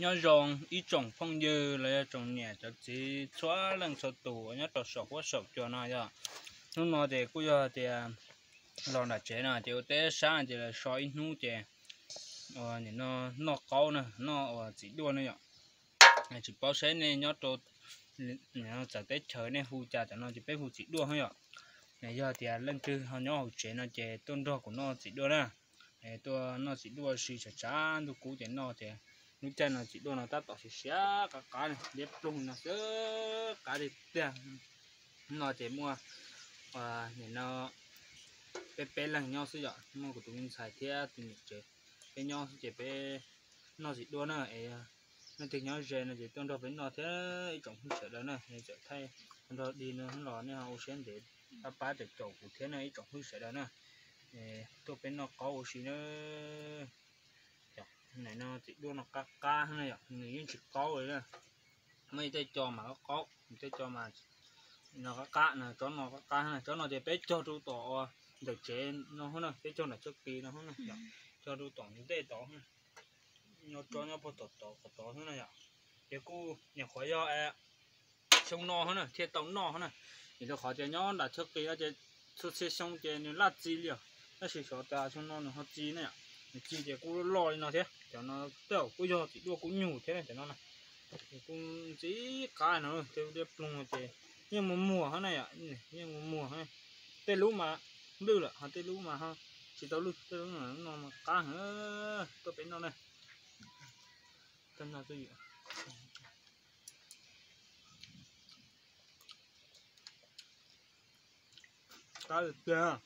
Nyob zoo ib tsoom phooj ywg los yog tsoom niam tsoom txiv txhua leej txhua tus nyob rau saum huab saum cua no yog. Hnub no ces kuj yog tias los nram tsev no ces ua teb sab ces los so ib hnub ces nim no noj qaub na, noj uas txiv duaj ne yom. Tsis paub saib nej nyob rau txawv teb chaws nej hu cas, cov no ces peb hu txiv duaj yom. Yog tias leej twg ho nyob hauv tsev no ces tuaj nrog kuv noj txiv duaj na. Tuaj noj txiv duaj si tshav tshav ntuj kub ces noj ces lub caij no txiv duaj no tab tom siav siav qab qab liab ploog no xwb, qab tiag tiag. No ces muaj nim no peb peb leeg nyob xwb yom, muaj kuv tus me ntxhais thiab tus niam tsev, peb nyob xwb ces peb noj txiv duaj na es leej twg nyob ze no ces tuaj nrog peb noj thiab ib tsoom phooj ywg sawv daws na, txawm thaij nrog dig no los nej ho ua siab ntev pab pab caum caum kuv thiab na ib tsoom phooj ywg sawv daws na. Tuaj peb noj qaub ua si na. Nim no txiv duaj no qab qab na yom, nws yeej tsis qaub li na. Muaj ib tej co mas qaub qaub, tej co mas no qab qab na, tsob no qab qab na, tsob no ces peb cog rau tom ntawm tsev no na, peb cog nram txoj kev no na, cog rau tom ntej tod, nyob tsob nyob puag tom tod qhov tod xwb na yom. Ces kuj nyuam qhuav yog xyoo no na thiaj tau noj na, vim rau qhov tias nyob nram txoj kev no ces txhua txhia xyoo ces nws laj txi li os, tab sis xyov tas xyoo no nws ho txi na yom. Nws txi ces kuj loj loj li no thiab, cov no tej zaum kuj yog txiv duaj kuj nyuj thiab cov no na. Kuj ntxim qab no, tej lub liab ploog ces yeej muag muag hab na yom, yeej muag muag. Tej lub mas nplwj lawm ho tej lub mas ho tsis tau lwj, tej lub no mas qab heev. Tuaj peb noj na. Qab tiag.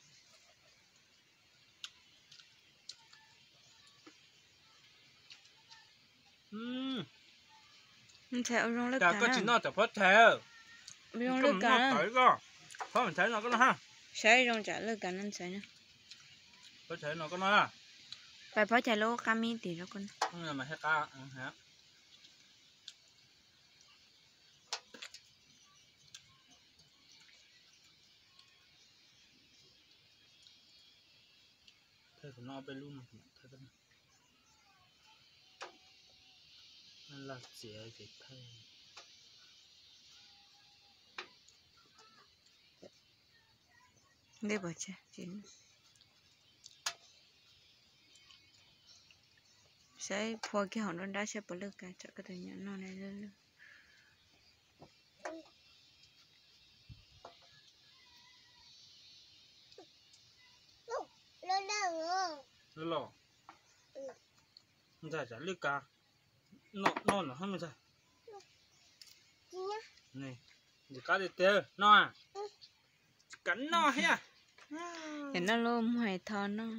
Ntxhais ua zoo lawj kav, koj tsis noj cov phob tshais, ua zoo lawj kav, phob tshais no koj noj ha. Saib zoo tsam lawj kav no ntxhais na. Phob tshais no koj noj. Pais phob tshais lub qab mib tim rau koj. Laj txiav ces thaij. Ntej pov tseg, saib phua kiag hauv nruab nrab saib puas lwj kav, tsam koj tus nyuam noj lwj lwj. Los, ntxhais, tsam lwj kav, noj no hab me ntxhais. Ntxim qab tiag tiag, noj. Tsis kav noj thiab. Ces noj lub muag tho noj.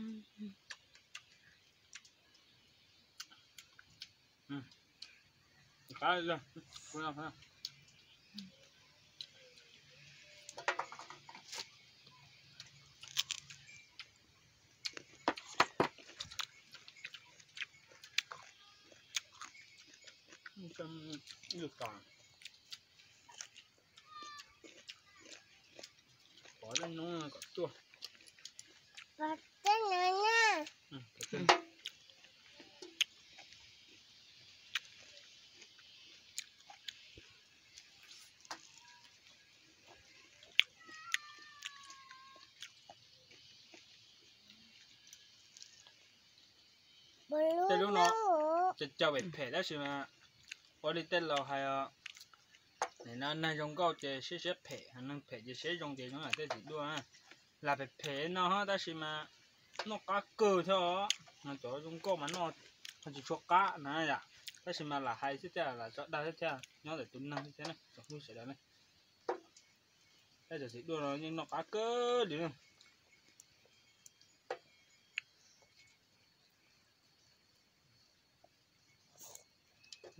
Pov tej noob kom tuaj. Tej lub no cov cov phem phem tab sis mas ua li tej laus hais os, neeg zoo nkauj ces siab siab phem, neeg phem ces siab zoo ces zoo yam tej txiv duaj. Lam phem phem no tab sis mas noj qab kawg thiab os. Cov zoo nkauj mas noj tsis tshua qab na yom, tab sis mas lam hais xwb thiaj lam tso dag thiab thiaj nyob ntawm tus neeg thiab na tsoom phooj ywg sawv daws na. Tej cov txiv duaj no yeej noj qab kawg li na.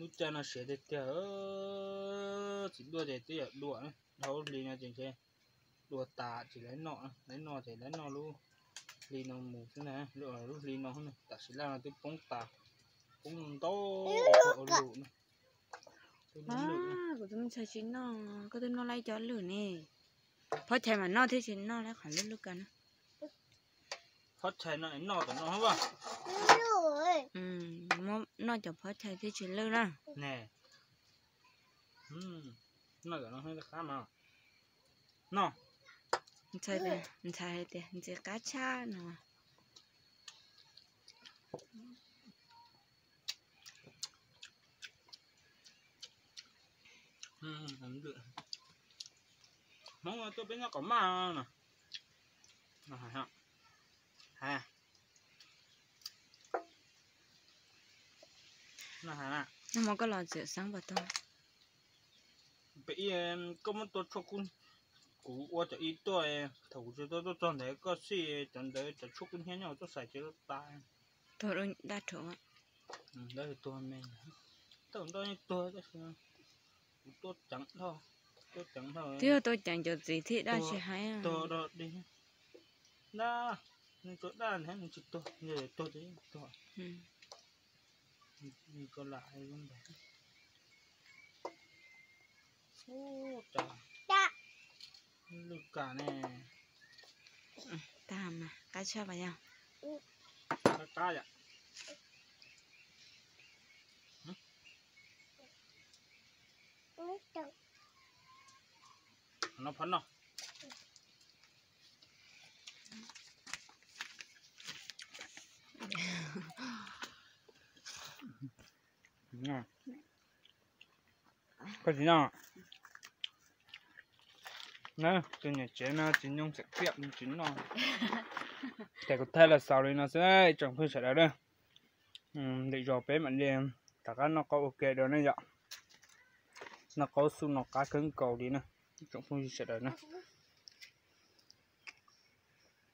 Lub caij no siav tiag tiag, txiv duaj ces twb yog dua, dhau lub hli no ces ntshe dua tas tsis lawv noj, lawv noj ces lawv noj lub hli no mus xwb na, lub hli no, tam sim laj no twb poob tas, poob ntau ua lwm na. Kuv tus me ntxhais tsis noj, koj twb noj lawm cov lwm ne. Phob tshais mas noj thiab tsis noj lawm qhov lub lub kav na. Phob tshais no noj tom no hab. Noj cov phab chai thiaj tsis lwj na. Ne, noj cov no qab mas. Noj, ntxhais hais tias ntxim qab tshaj no. Hmoob tuaj peb nyob kom maj no. Nag hmo koj los txawm xeeb puas tau? Pem ib, koj muab tua tshuaj kub, kuv ua cov ib tuaj, thaum kuv tsis tau tuaj txog ntawd koj xij cov ntawd cov tshuaj kub hnyiab nyob tuaj xais ces lub tas. Tuag daj rhuv. Tuag me, tau nroj yeej tuag tab sis kuv tuaj ceev dhau, tuaj ceev dhau. Twb yog tuaj ceev cov txiv thiaj daj tsis hais. Tuag dog dig. Daj, nws tsuas daj ntag nws tsis tuag, yog tuag ces yeej tuag. Nws tsuas lam hais zoo ntag. Ub, cas lwj kam ne. Tag mas qab tshaj pas yog. Qab qab yom. No phab no. Koj tsis noj? Na, tus niam tsev no tsis nyoo xeem tiam tsis noj. Ces kuv thaij los xaus li no xwb tsoom phooj sawv daws na. Lwm zaus peb mam li rov qab noj qaub ua ke dua ne yom. Noj qaub xub no qab kawg nkaus li na, tsoom phooj ywg sawv daws na.